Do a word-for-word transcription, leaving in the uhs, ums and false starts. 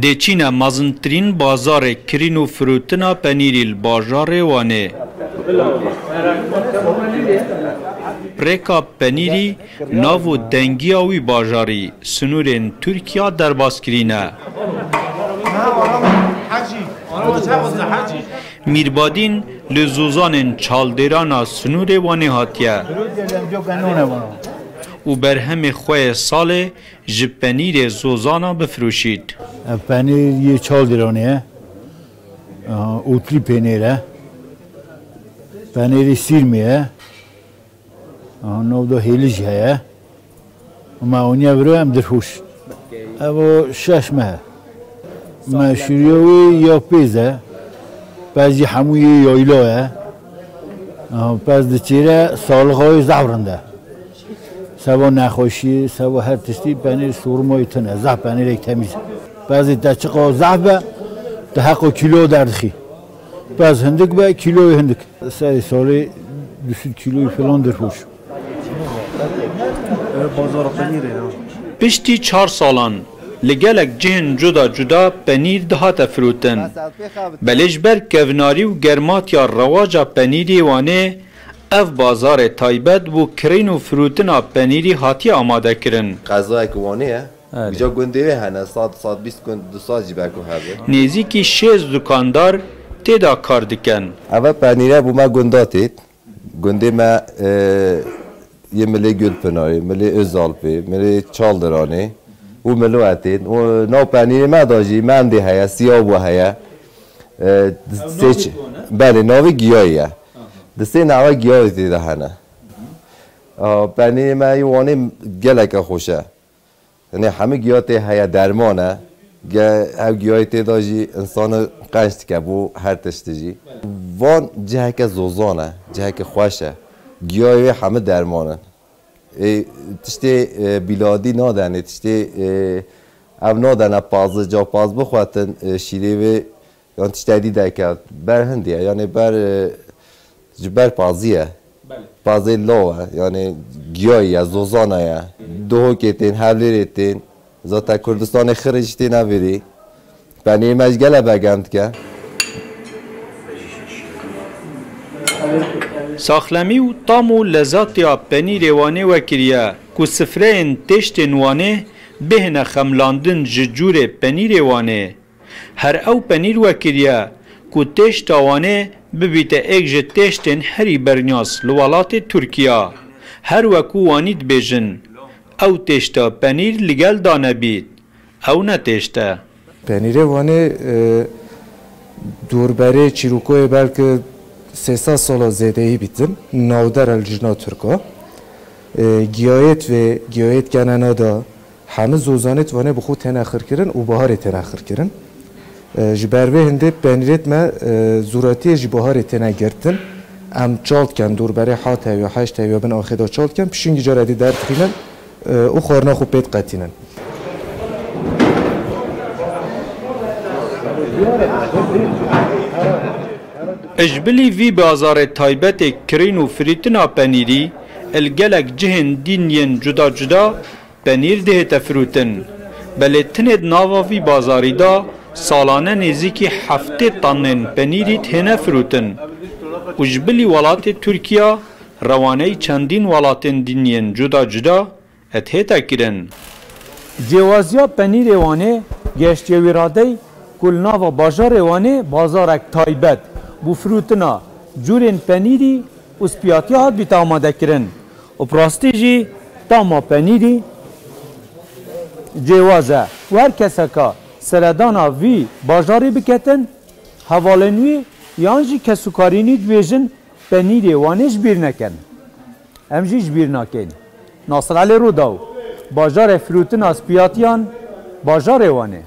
Dê çîne mezintirîn bazarê kirîn û firotina penîrî li bajarê Wanê. Rêka penîrî nav û dengiya wî bajarî, sinûrên Tirkiya derbas kirîne. Mîrbadîn li zozanên çaldêrana sinûrê Wanê hatiye û berhemê xwe yê salê ji penîrê zozana bifirûşît. Ev penîr yê çaldêranê ye. Aha, otlî penîr e. Penîrê sîrmê ye. Aha, nav da hêlî jî heye. Me aniye viro em dirhûş. Ev o şeş meh e. Meşhûriya wî ya pêz e. Pez jî hemû yê yayla ye. Aha, pez diçêre salixa wê zehf rind e. Seba nexweşiyê, seba her tiştî penîr soruma wî tune. Zehf penîrek temîz e. Pezê te çiqa zehf be, tu heqa kîlo derdixî. Pez hindik be, kîloyê hindik. Serê salê du sed kîloyî filan dirhûş. Ev bazara penîrê ya. Piştî çar salan li gelek cihên cuda cuda penîr dihate firotin. Belê ji ber kevnarî û germatiya rewaca penîrê Wanê, ev bazarê taybet bo kirîn û firotina penîrî hatiye amadekirin. Qezayeke Wanê ye. Erê. Îca gundê wê hene, sed, sed bîst gund, du sed jî belkû hebe. Nêzîkî şêst dukandar tê de kar dikin. Eve penîre bo me gunda têt. Gundê me, e, yê milê Gulpinarê, milê Özalpê, milê Çaldiranê û Milwetê. Û nav penîrê me de jî mendê heye, siyabû heye. E, Ew seç-, navê ku ne? Belê, navê giyayê ye. Aha. Di sê nava giyayê tê de hene. A, penîrê me yê Wanê geleke xweş e. Yanî hemî giya tê heye derman e. Ge-, ev giyayê tê de jî insana qenc dike bo her tiştî jî. Van ciheke zozan e, ciheke xweş e. Giyayê wê hemî derman in. Ê, tiştê, e, bîladî nadenê, tiştê, e, ev nadene pazî, ca paz bixwetin, e, şîrê wê Yan tiştê dî deke, ber hindî ye, yanî ber, e, ji ber pazî ye. Belê. Pazê law e, yanî giyayî ye, zozana ye. Duhokê tên, hevlêrê tên. Zaten Kurdistanê xirê jî têne vêrî. Penîrê me ji gele begem dike. Saxlemî û tam û lezatiya penîrê Wanê wekiriye ku sifreyên têştên Wanê bihêne xemlandin ji cûrê penîrê Wanê. Her ew penîr wekiriye ku têşta Wanê bibîte êk ji têştên herî bernyas li welatê Tirkiya. Her wekû Wanî dibêjin, ew têşta penîr li gel danebît, ew ne têşt e. Penîrê Wanê, e, dorberê çîrokoyê belki sê sed sala zêdeyî bîtin, navdar e li cihna Tirka. E, giyayêt vê, giyayêt kenena da, Hemî zozanêt Wanê bi xwe têne xirkirin û biharê têne xirkirin. E, ji ber vê hindê penîrêt me, e, zûratiyê ji biharê têne girtin. Em çal dikin, dorberê hat hewiya, heşt hewiya bin axê de çal dikin, pişingî cara dî derdixînin, e, û xwarina xwe pê diqetînin. Ji bilî vî bazarê taybetê kirîn û firîtina penîrî, li gelek cihên dîn yên cuda cuda, Penîr dihête firotin. Belê tinê di nava vî bazarî de salane nêzîkî heftê tanên penîrî dihêne firotin û ji bilî welatê Tirkiya rewaneyî çendîn welatên dîn yên cuda cuda dihête kirin. Cêwaziya penîrê Wanê gehiştiye wî radeyî ku li nava bajarê Wanê bazarek taybet bo firotina cûrên penîrî û spiyatî hat bîte amadekirin û bi rastî jî tama penîrî cêwaz e û her keseka seredana vî bajarî biketin, hevalên wî yan jî kesûkarînî dibêjin penîrê Wanê ji bîr nekin. Em jî ji bîr nakin. Nasir Elî Rûdaw, bajarê firotina spiyatiyan, bajarê Wanê.